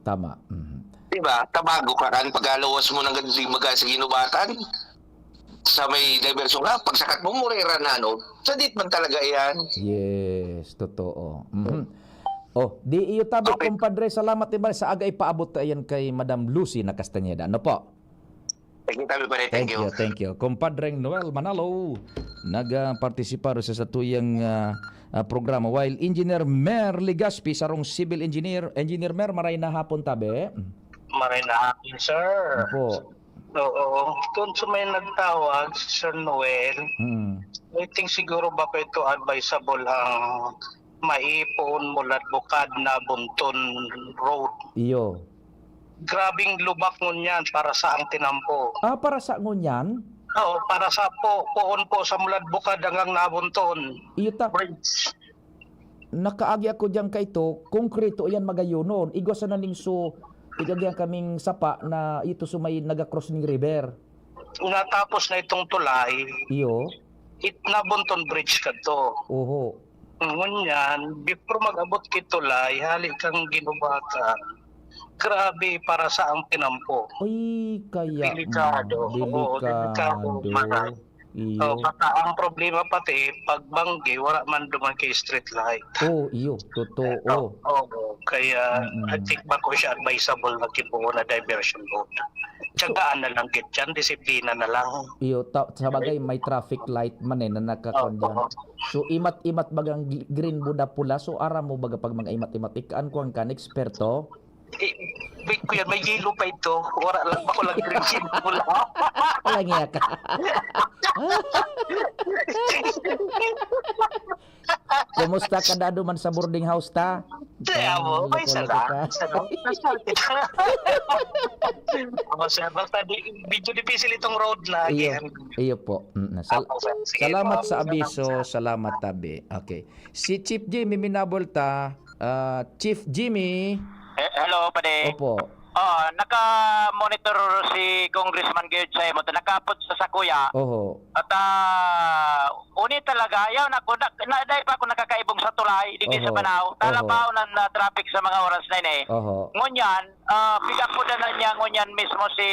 Tama. Mhm. Di ba? Tabago ka kan, pagkalawas mo ng ganda, di baga sa Ginubatan, sa may diversyon ka, pagsakat mo, Morera na, no? Sadit man talaga iyan. Yes, totoo. Mhm. Oh, di iyo tabi, Okay. kumpadre, salamat, di ba, sa aga ipaabot ta iyan kay Madam Lucy na Castañeda. Ano po? Thank you, tabi, pare. Thank Thank you. you, thank you. Kumpadreng Noel Manalo, nag-, ah, partisipar sa satuyang, ah, ah, programa. While Engineer Mer Legaspi, sarong civil engineer. Engineer Mer, maray na hapon, tabi. Maray na hapon, sir. Opo. Oo. Kung sa may nagtawag, si Sir Noel, Hmm. I think siguro bako ito advisable ang Maipon, Mulad, Bukad, Nabunton Road. Iyo. Grabing lubak ngunyan para sa ang tinampo. Ah, para sa ngunyan? Oo, para sa po, poon po sa Mulad, Bukad hanggang Nabunton Iyo ta. Bridge. Nakaagi ako diyan kaito, konkreto iyan magayonon. Igwa sana ning so, igagihan kaming sapa na ito so may naga-cross ning river. Natapos na itong tulay, Iyo. it-, Nabunton Bridge kadto. Oho. Ngunyan, before mag-abot ki tulay, hali kang Ginubatan. Grabe, para sa ang tinampo. Ay, kaya, Delikado. mm, Oo, delikado, delikado. mara. Iyo. Oh, baka ang problema pati, pag banggi, wala man duman kay street light. Oh, iyo, totoo. Oo, oo. Kaya, Mm-mm. I think bako siya advisable na kibuo na diversion road. Tsagaan na lang gid yan, disiplina na lang. Iyo, ta-, sa bagay, may traffic light man eh, na nakakon Oo. dyan. So, imat-imat bagang gl-, green buda pula. So, aram mo baga pag mga imat-imat, ikaan ko ang kan, eksperto. Eh, wait ko yan, may yellow pa ito. Wala lang, bako lang green, yellow pula. Alangiya ka. Kumusta ka, dado man sa boarding house ta? Kaya mo, Ang may isa luto-luto lang. ka. Isa lang. Ako, sir, basta di, medyo difícil itong road na Iyo, again. iyo po. Mm, sal-, Ako, sir. Sige salamat po. sa abiso, Salamat. salamat tabi. Okay. Si Chief Jimmy Minabol ta, ah, Chief Jimmy. Eh, hello, pare. Opo. Ah, naka-monitor si Congressman Gerd sa imo, nakaapod sa sakuya. Oho. At, ah, uni talaga, yaw na, na, na, dahil pa ako nakakaibong sa tulay, digdi sa Oho. Panao, Oho. talabaw na, na traffic sa mga oras na ini. Oho. Ngunyan, ah, pigapudan na niya ngunyan mismo si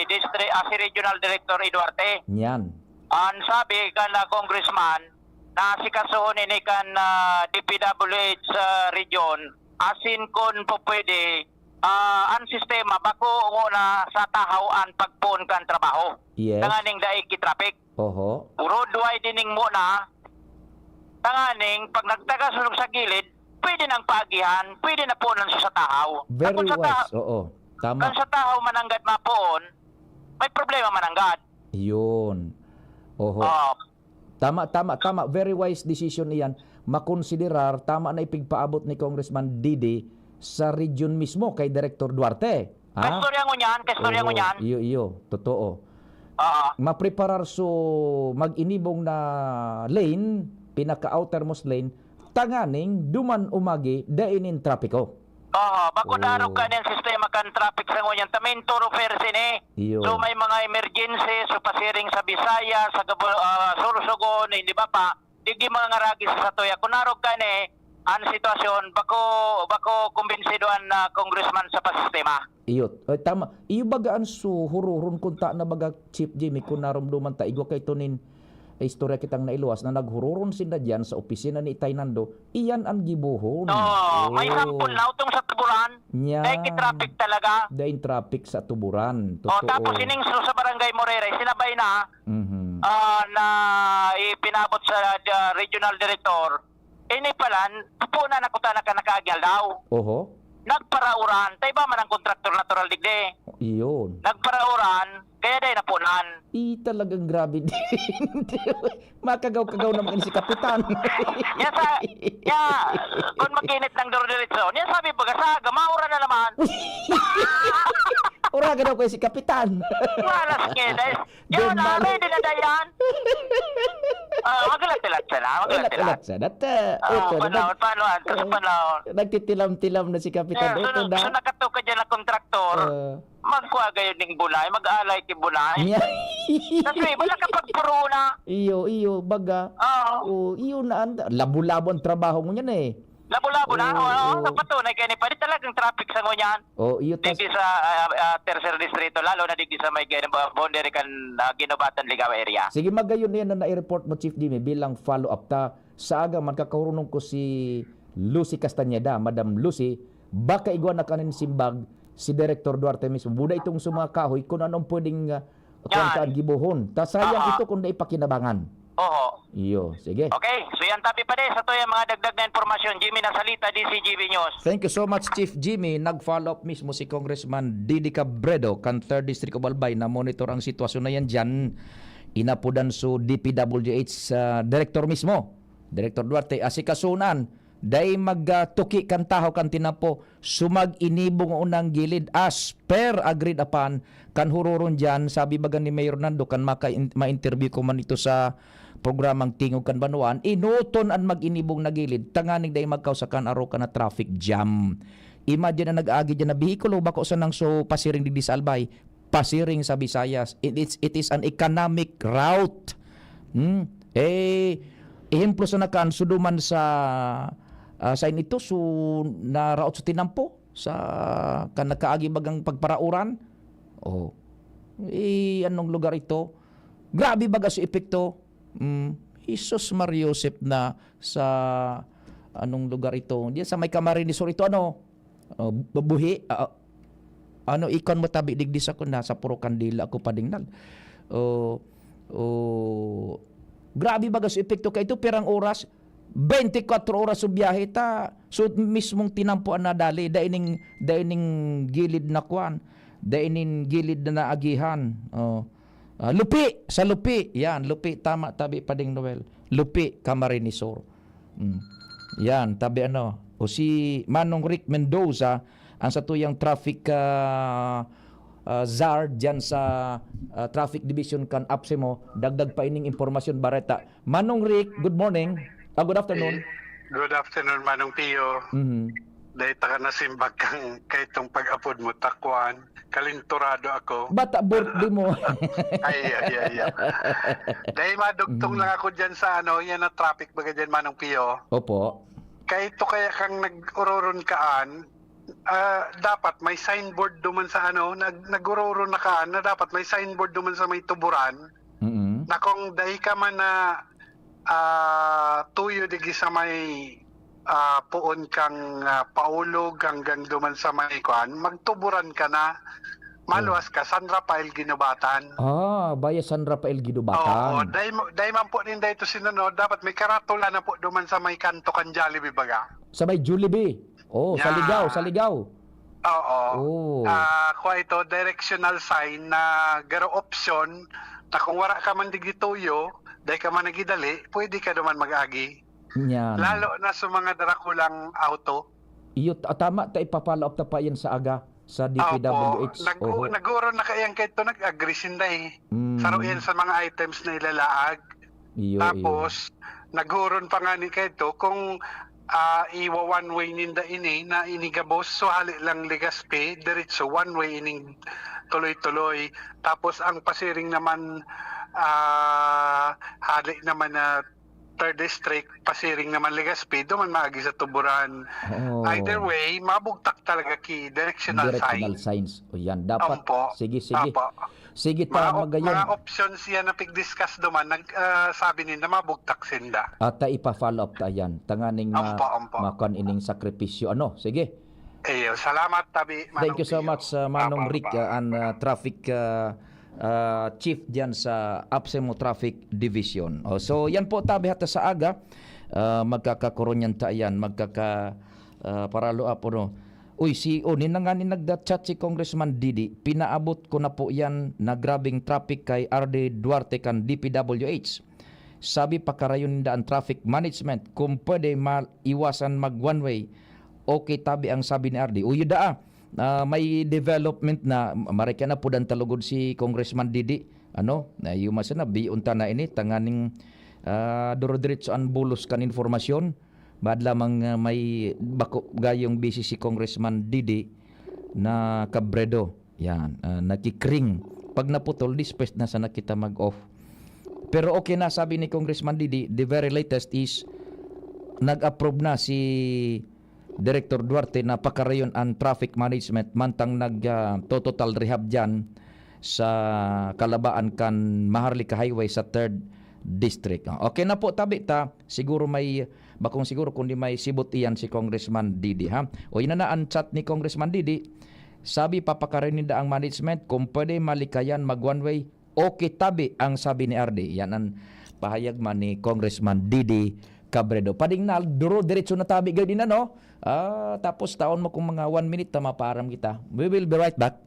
Distri-, ah, si Regional Director Eduarte. Niyan. Ang sabi ka na, Congressman, na asikasohon ini kan, ah, D P W H sa region, asin kun po pwede, ah, an sistema bako ngona sa tahaw an pagpoon kan trabaho. Yes. Tanganing dai ki-traffic. Oho. Road widening muna. Tanganing pag nagtagas sa gilid, pwede nang paagihan, pwede na punan sa tahaw. Very Kung sa ta- wise. Oo. Tama. Kung sa tahaw mananggad mapoon, may problema mananggad. Yun. Oho. Ah, Tama, tama, tama. Very wise decision iyan. Makonsiderar, tama na ipigpaabot ni Congressman Didi sa region mismo kay Director Duarte. Ha? Kaistorya ngunyan, kaistorya Oo, ngunyan. iyo, iyo. Totoo. Oo. Mapreparar so mag-inibong na lane, pinaka-outermost lane, tanganing duman umagi, dai nin trapiko. Oo, bako Oo. darog ka nin sistema kan traffic sa ngunyan. Ta main thoroughfare sini. Iyo. So, may mga emergency, so pasiring sa Bisaya, sa Gabo-, ah, Sorsogon, hindi ba pa? Digdi mga ngaragi sa satuya. Kung narog ka ni, an sitwasyon, bako, bako kumbinsido an, ah, congressman sa pasistema. Iyo. Eh, tama. Iyo baga an suhuroron kun ta na baga, Chief Jimmy, kun naromdoman ta, igwa kay ito nin istorya kitang nailuwas na naghuroron sinda diyan sa opisina ni Itay Nando, iyan an gibohon. Oo, may Oh. sample na, utong sa Tuburan, Nya. dahil ki-traffic talaga. Dahil traffic sa Tuburan. O, Totoo. tapos ining su-, sa Barangay Moreray, sinabay na, Mhm. ah, na ipinabot sa, ah, regional director. Ini palan, pupunan ako ta naka-, nakaagil daw. Oho. Nagparauran, ta iba man ang kontraktor natural digdi. Iyon. Nagparauran, kaya dai napunan. I, talagang grabe din. Makagaw-kagaw naman si Kapitan. Yan sa, ya, kung makinit ng duro diretso, yan sabi baga sa aga, mauran na naman. Uraga daw kayo si Kapitan. Malas nga, dahil, yan, Then, ah, mali. ready na dayan. Ah, magalat-galat siya na, magalat-galat. Magalat-galat siya. Dati, Ah, ito, panahon, nag-, paano, anto sa eh, panahon? nagtitilam-tilam na si Kapitan. Yan, Ito so, na. so nakato ka dyan na kontraktor, Ah. magkuha gayon ning bulay, mag-alay ki bulay. Niya. Kasi wala ka pagpuruna. Iyo, iyo, baga. Oo. Oo, iyo na, ang, labo-labo ang trabaho mo niyan eh. Labo-labo na, Oo, oo, oo. nagpatunay kayo ni Padi, talagang traffic sa ngunyan. Oh, iyo, tas Digdi sa, ah, ah, Tercer Distrito, lalo na digdi sa may gin-, boundary kan, ah, Guinobatan, Ligao area. Sige, magayon na yan na nai-report mo, Chief Jimmy, bilang follow-up ta. Sa aga man, kakahurunong ko si Lucy Castañeda, Madam Lucy, baka igwa na kanin simbag si Director Duarte mismo. Buda itong sa mga kahoy, kung anong pwedeng, ah, Yan. kung saan gibohon. Ta sayang Aha. ito kung naipakinabangan. Oho. Iyo, sige. Okay, so yan, tapi pa din sa to yung mga dagdag na impormasyon. Jimmy Nasalita, D C G B News. Thank you so much, Chief Jimmy. Nag-follow up mismo si Congressman Didi Cabredo, kan Third District of Albay, na monitor ang sitwasyon na yan dyan. Inapodan so D P W H, ah, director mismo, Director Duarte, asikasunan. Dai mag, ah, tuki kan tahaw kan tinampo, sumag-inibong unang gilid, as per agreed upon, kan huroron diyan, sabi baga ni Mayor Nando, kan maka-, ma-interview ko man ito sa programang Tingog kan Banwaan, enoton an mag-inibong na gilid, tanganing dai magkausa kan arokan na traffic jam. Imagine an nag-aagi diyan na behikulo, bako sanang so pasiring digdi sa Albay, pasiring sa Visayas. It is, it is an economic route. Hmm? Eh, ehemplo sa nakan, suduman sa, ah, sa inito, so, naraot sa tinampo, sa kan nagkaagi bagang pagparauran. Oh. Eh, anong lugar ito? Grabe baga sa epekto. Hmm. Jesus Maria Joseph na sa anong lugar ito? Diyan sa may Camarines Sur ito, ano? Oh, babuhi, ah, ano, ikon mo tabi digdi sa kuna, sa puro kandila ako padingnag. Oh, oh, grabe baga sa epekto kay ito, pirang oras, twenty-four oras sa biyahe ta. So, mismong tinampo ang nadali, dai ning, dai ning gilid na kwan, dai ning gilid na naagihan. Oh. Ah, Lupi, sa Lupi, yan, Lupi, tama, tabi pa ding Noel. Lupi, Camarines Sur. Mm. Yan, tabi ano. O si Manong Rick Mendoza, ang satuyang traffic, ah, ah, czar dyan sa, ah, traffic division kan APSEMO, dagdag pa ining impormasyon, bareta. Manong Rick, good morning. Ah, good afternoon. Eh, good afternoon, Manong Pio. Mhm. Dahil taka nasimbag kang kaitong pag-apod mo, Takwan. Kalinturado ako. Bata birthday mo. Ay, ay, ay, ay. Dahil madugtong Mm. lang ako dyan sa ano, yan ang traffic baga dyan, Manong Pio. Opo. Kahit to kaya kang nag-uroron kaan, ah, dapat may signboard duman sa ano, nag-, nag-uroron na kaan na dapat may signboard duman sa may tuburan. Mm. Na kung dai ka man na ah, tuyo digi sa may, ah, poon kang, ah, Paulog hanggang duman sa may kuan, magtuburan ka na. Maluwas ka, San Rafael Ginubatan. Ah, baya San Rafael Oo, Ginubatan. dai mo, dai man po ninda ito sinunod. Dapat may karatula na po duman sa may kanto kan Jollibee baga. Sa may Jollibee. Oh, sa Yeah. Ligao, sa Ligao. Oo. Oh. Ah, kuha ito, directional sign na garo option na kung wala ka man digituyo, dai ka man nagidali, pwede ka naman mag-agi. Yan. Lalo na sa mga darakulang auto. Iyo, ta- tama, ta ipa-follow up ta pa yan sa aga sa Opo. D P W H. Nag- Oho. Naguro na kaya kaito, nag-agree sinda eh. Mm. Saro yan sa mga items na ilalaag. Iyo, Tapos, naghuron pa nga ni kaito kung ah, iwa one way ninda ini na ini gabos, so hali lang Legazpi, diretso one way ining tuloy-tuloy. Tapos ang pasiring naman, ah, hali naman na third district, pasiring naman Legazpi, duman maagi sa tuburan. Oo. Either way, mabugtak talaga ki directional, Directional sign. Signs. O yan, dapat. Opo. Sige, sige. Opo. Sige ta, Mga, op- magayon. Mga options yan na pig-discuss duman, nag, ah, sabi ninda, mabugtak sinda. Ata ipa-follow up ta yan. Tanganing ma Opo, opo. makuan ining sakripisyo. Ano? Sige. Iyo, salamat, tabi, Thank Manong you so Pio. much, uh, Manong Opo, Rick, opo. uh, an, uh, traffic uh, uh, chief diyan sa APSEMO Traffic Division. Oh, so yan po, tabi hata sa aga, uh, magkakakoronyan ta yan, magkaka uh, paralo apo no. Uy, si Oni na nga ni nagda-chat si Congressman Didi, pinaabot ko na po yan na grabing traffic kay R D Duarte kan D P W H. Sabi, pakarayon ninda ang traffic management. Kung pwede, maiwasan mag one way. Okay, tabi ang sabi ni R D. Uy, daa, ah, may development na, maray ka na pudan talugod si Congressman Didi. Ano? Na yung masa na, biyon ta na ini, tanganing ah, duro-diretso ang bulos kan informasyon. Baad lamang ah, may bako gayong busy si Congressman Didi na Cabredo. Yan, ah, nakikring. Pag naputol, dispest na sana kita mag-off. Pero okay na, sabi ni Congressman Didi, the very latest is nag-approve na si Director Duarte na pakarayon ang traffic management mantang nag ah, to total rehab dyan sa kalabaan kan Maharlika Highway sa third District. Ah, okay na po, tabi ta. Siguro may, bakong siguro kundi may sibot iyan si Congressman Didi, ha? O, yun na na ang chat ni Congressman Didi. Sabi, papakaroon ninda ang management, kung pwede malikayan mag one way, okay tabi ang sabi ni R D. Yan ang pahayag man ni Congressman Didi Cabredo. Pading na, duro, diretso na tabi gayud din, ano? Ah, tapos taon mo kung mga one minute, ta mapaaram kita. We will be right back.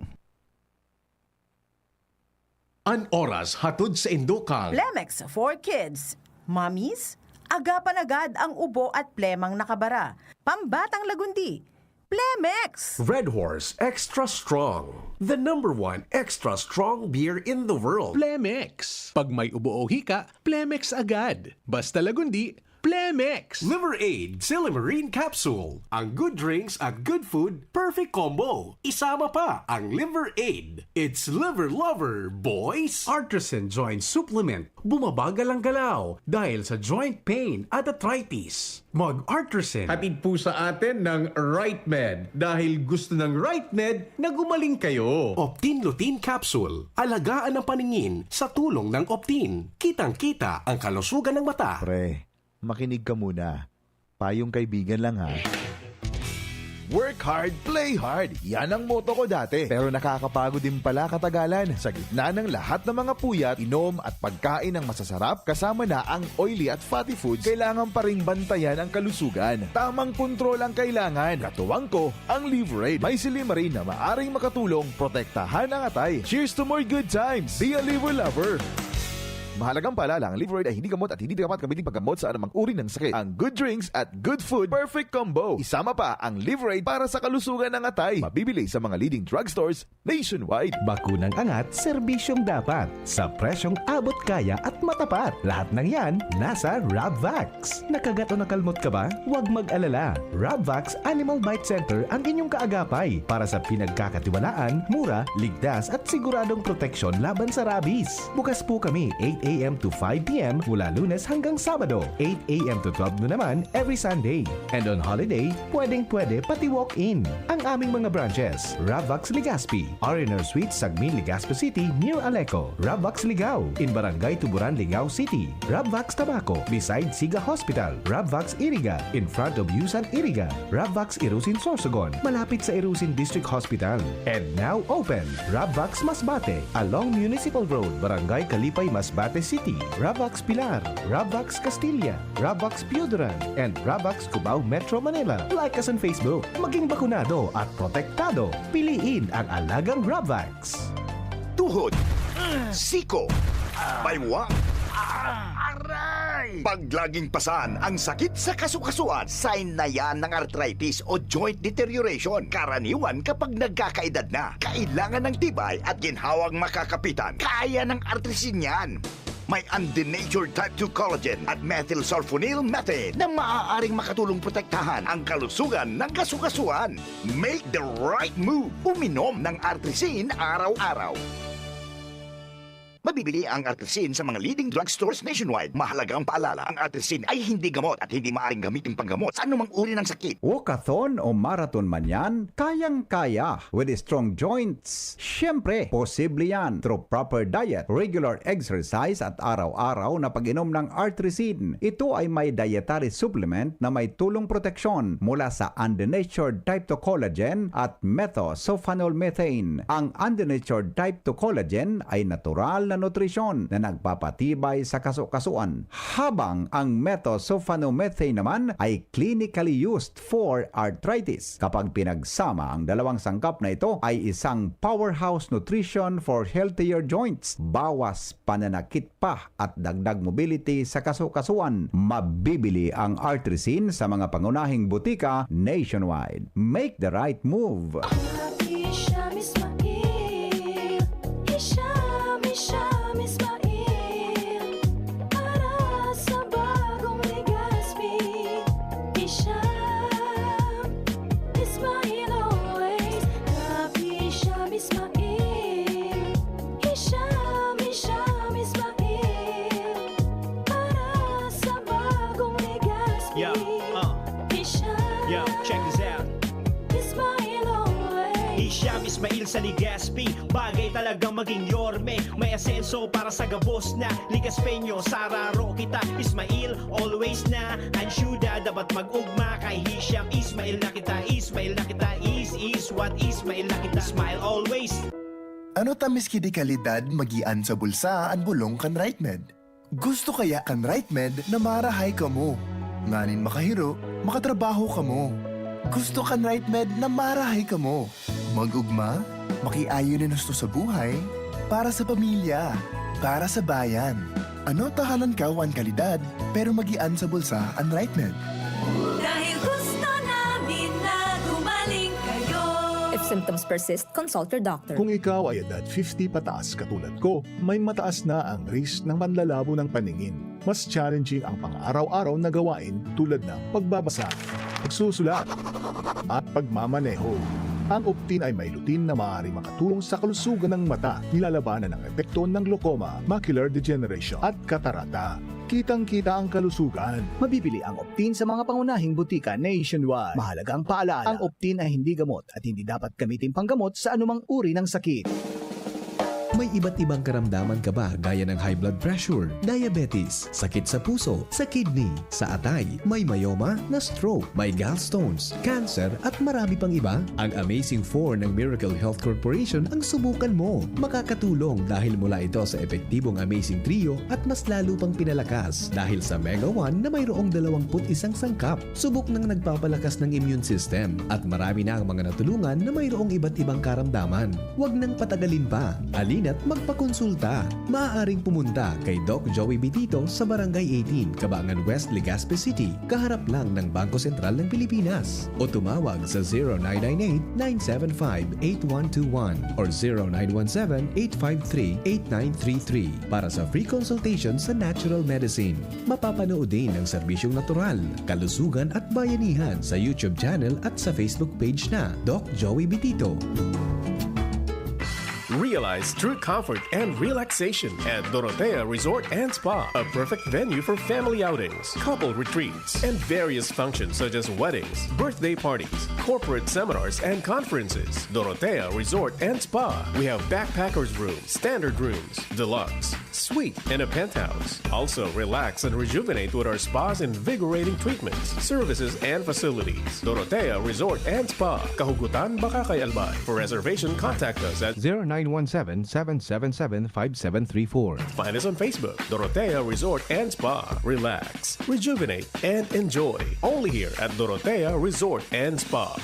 An oras hatod sa indo kang Plemex for Kids. Mommies, agapan agad ang ubo at plemang nakabara. Pambatang lagundi, Plemex! Red Horse Extra Strong, the number one extra strong beer in the world. Plemex. Pag may ubo o hika, Plemex agad. Basta lagundi, Plemex. Liver Aid Silimarine Capsule, ang good drinks at good food, perfect combo. Isama pa ang Liver Aid. It's Liver Lover, boys! Artisan Joint Supplement, bumabagal ang galaw dahil sa joint pain at arthritis. Mag-Artisan. Hatid po sa atin ng Right Med dahil gusto ng Right Med na gumaling kayo. Optin Lutein Capsule, alagaan ang paningin sa tulong ng Optin. Kitang-kita ang kalusugan ng mata. Pre, makinig ka muna. Payong kaibigan lang ha. Work hard, play hard. Yan ang motto ko dati. Pero nakakapagod din pala katagalan. Sa gitna ng lahat ng mga puyat, inom at pagkain ng masasarap, kasama na ang oily at fatty foods, kailangan pa ring bantayan ang kalusugan. Tamang kontrol ang kailangan. Katuwang ko, ang Liver Aid. May silymarin na maaring makatulong protektahan ang atay. Cheers to more good times! Be a Liver Lover! Mahalagang paalala, ang Liver Aid ay hindi gamot at hindi dapat gamitin paggamot sa anumang uri ng sakit. Ang good drinks at good food, perfect combo. Isama pa ang Liver Aid para sa kalusugan ng atay. Mabibili sa mga leading drugstores nationwide. Bakunang angat, serbisyong dapat. Sa presyong abot kaya at matapat. Lahat ng yan, nasa Rabvax. Nakagat o nakalmot ka ba? Huwag mag-alala. Rabvax Animal Bite Center ang inyong kaagapay para sa pinagkakatiwalaan, mura, ligtas at siguradong proteksyon laban sa rabies. Bukas po kami eight a.m. to five p.m. mula Lunes hanggang Sabado, eight a.m. to twelve noon naman every Sunday. And on holiday, pwedeng-pwede pati walk-in. Ang aming mga branches, Ravvax Legazpi, R and R Suite, Sagmin, Legazpi City, near Aleco, Ravvax Ligao, in Barangay Tuburan, Ligao City, Ravvax Tabaco, beside Siga Hospital, Ravvax Iriga, in front of Yusan Iriga, Ravvax Irusin Sorsogon, malapit sa Irusin District Hospital. And now open, Ravvax Masbate, along Municipal Road, Barangay Kalipay, Masbate City, Ravvax Pilar, Ravvax Castilla, Ravvax Pioduran, and Ravvax Cubao, Metro Manila. Like us on Facebook. Maging bakunado at protektado. Piliin ang alagang Ravvax. Tuhod, siko, baywa, aray! Pag laging pasan ang sakit sa kasukasuan, sign na yan ng arthritis o joint deterioration. Karaniwan kapag nagkakaedad na, kailangan ng tibay at ginhawang makakapitan. Kaya ng Artrisin yan. May undenatured type two collagen at methylsulfonyl methane na maaaring makatulong protektahan ang kalusugan ng kasukasuan. Make the right move. Uminom ng Artrisin araw-araw. Mabibili ang Artrisin sa mga leading drugstores nationwide. Mahalagang paalala, ang Artrisin ay hindi gamot at hindi maaaring gamitin panggamot sa anumang uri ng sakit. Walkathon o marathon man yan, kayang-kaya with strong joints. Siyempre, posible yan through proper diet, regular exercise at araw-araw na pag-inom ng Artrisin. Ito ay may dietary supplement na may tulong proteksyon mula sa undenatured type two collagen at methosulfonol methane. Ang undenatured type two collagen ay natural na nutrisyon na nagpapatibay sa kasukasuan, habang ang methosulfonol methane naman ay clinically used for arthritis. Kapag pinagsama, ang dalawang sangkap na ito ay isang powerhouse nutrition for healthier joints, bawas pananakit pa at dagdag mobility sa kasukasuan. Mabibili ang Artrisin sa mga pangunahing butika nationwide. Make the right move! Hisham Ismail, Hisham, Hisham Ismail, para sa bagong Legazpi. Hisham Ismail always, Rap Hisham Ismail, Hisham, Hisham Ismail, para sa bagong Legazpi. Yeah, uh. Hisham Yo, check this out. Ismail always. Hisham Ismail sa Legazpi, bagay talagang maging yorme. May asenso para sa gabos na Legazpeño. Sararo kita, Ismail always na. Ang syuda dapat mag-ugma kay Hisham Ismail na kita. Ismail na kita, is, is what Ismail na kita. Smile always. Ano ta miski di kalidad magian sa bulsa an bolong kan RightMed? Gusto kaya kan RightMed na marahay kamo? Nganin makahiro, makatrabaho kamo. Gusto kan RightMed na marahay kamo? Mag-ugma, makiayo nin husto sa buhay, para sa pamilya, para sa bayan. Ano ta halangkaw an kalidad, pero magian sa bulsa an RightMed? Dahil gusto namin na gumaling kayo. If symptoms persist, consult your doctor. Kung ikaw ay edad fifty pataas katulad ko, may mataas na ang risk ng panlalabo ng paningin. Mas challenging ang pang-araw-araw na gawain tulad ng pagbabasa, pagsusulat, at pagmamaneho. Ang Optin ay may lutein na maaaring makatulong sa kalusugan ng mata, nilalabanan ang epekto ng glaucoma, macular degeneration, at katarata. Kitang-kita ang kalusugan. Mabibili ang Optin sa mga pangunahing butika nationwide. Mahalagang paalala, ang Optin ay hindi gamot at hindi dapat gamitin panggamot sa anumang uri ng sakit. May iba't ibang karamdaman ka ba gaya ng high blood pressure, diabetes, sakit sa puso, sa kidney, sa atay, may myoma, na stroke, may gallstones, cancer, at marami pang iba? Ang Amazing four ng Miracle Health Corporation ang subukan mo. Makakatulong dahil mula ito sa epektibong Amazing Trio at mas lalo pang pinalakas dahil sa Mega one na mayroong dalawampu't isang sangkap. Subok nang nagpapalakas ng immune system at marami na ang mga natulungan na mayroong iba't ibang karamdaman. Huwag nang patagalin pa. Halina't magpakonsulta. Maaaring pumunta kay Doc Joey Bitito sa Barangay eighteen, Cabangan West, Legazpi City, kaharap lang ng Bangko Sentral ng Pilipinas. O tumawag sa zero nine nine eight, nine seven five, eight one two one or zero nine one seven, eight five three, eight nine three three para sa free consultation sa natural medicine. Mapapanood din ang serbisyong natural, kalusugan at bayanihan sa YouTube channel at sa Facebook page na Doc Joey Bitito. Realize true comfort and relaxation at Dorotea Resort and Spa, a perfect venue for family outings, couple retreats, and various functions such as weddings, birthday parties, corporate seminars, and conferences. Dorotea Resort and Spa. We have backpackers room, standard rooms, deluxe, suite, and a penthouse. Also, relax and rejuvenate with our spa's invigorating treatments, services, and facilities. Dorotea Resort and Spa, Kahugutan, Bacacay, Albay. For reservation, contact us at zero nine one seven, seven seven seven, five seven three four. Find us on Facebook, Dorotea Resort and Spa. Relax, rejuvenate, and enjoy. Only here at Dorotea Resort and Spa.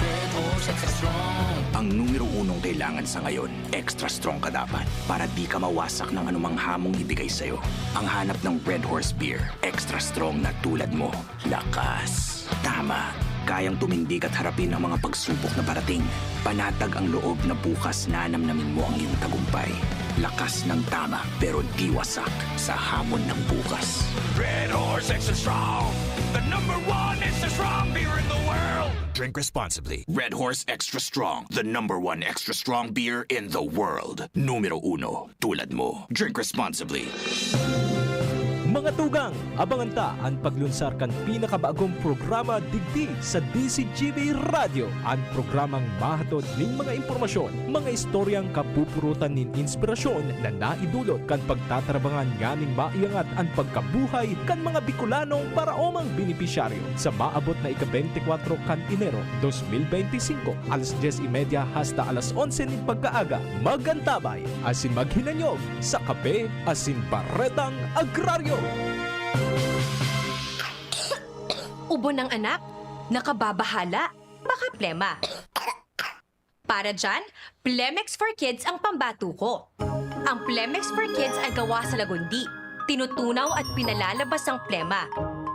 Ang numero unong kailangan sa ngayon, extra strong ka dapat para di ka mawasak ng anumang hamong ibigay sa'yo. Ang hanap ng Red Horse Beer, extra strong na tulad mo. Lakas. Tama. Kayang tumindig at harapin ang mga pagsubok na parating. Panatag ang loob na bukas nanamnamin mo ang iyong tagumpay. Lakas ng tama pero di wasak sa hamon ng bukas. Red Horse Extra Strong, the number one extra strong beer in the world. Drink responsibly. Red Horse Extra Strong, the number one extra strong beer in the world. Numero uno, tulad mo. Drink responsibly. Mga tugang, abangan ta an paglunsar kan pinakabagong programa digdi sa D Z G B Radyo, an programang mahatod ning mga impormasyon, mga istoryang kapupurutan nin inspirasyon na naidulot kan pagtatarabangan nganing maiangat an pagkabuhay kan mga Bicolanong paraomang benepisyaryo. Sa maabot na ika-bente kwatro kan Enero dos mil bente singko, alas dyes y media hasta alas onse nin pagkaaga, mag-antabay asin maghinanyog sa Kape asin Baretang Agraryo. Ubo ng anak, nakababahala, baka plema. Para dyan, Plemex for Kids ang pambato ko. Ang Plemex for Kids ay gawa sa lagundi, tinutunaw at pinalalabas ang plema.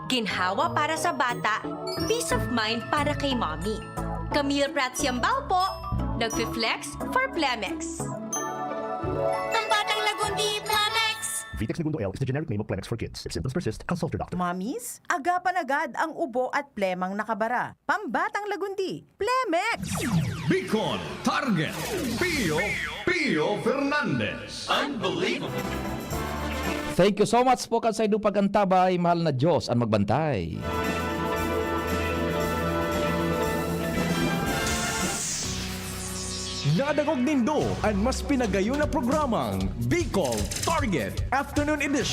Ginhawa para sa bata, peace of mind para kay mommy. Camille Prats Yambao po, nagfi-flex for Plemex. Pambatang Lagundi, Plemex! Vitex Negundo L is the generic name of Plemex for kids. If symptoms persist, consult your doctor. Mommies, agapan agad ang ubo at plemang nakabara. Pambatang Lagundi, Plemex! Bicol Target, Pio Pio Fernandez. Unbelievable! Thank you so much po kan saindong pag-antabay. Mahal na Diyos an magbantay. Nadangog nindo an mas pinagayon na programang Bicol Target Afternoon Edition.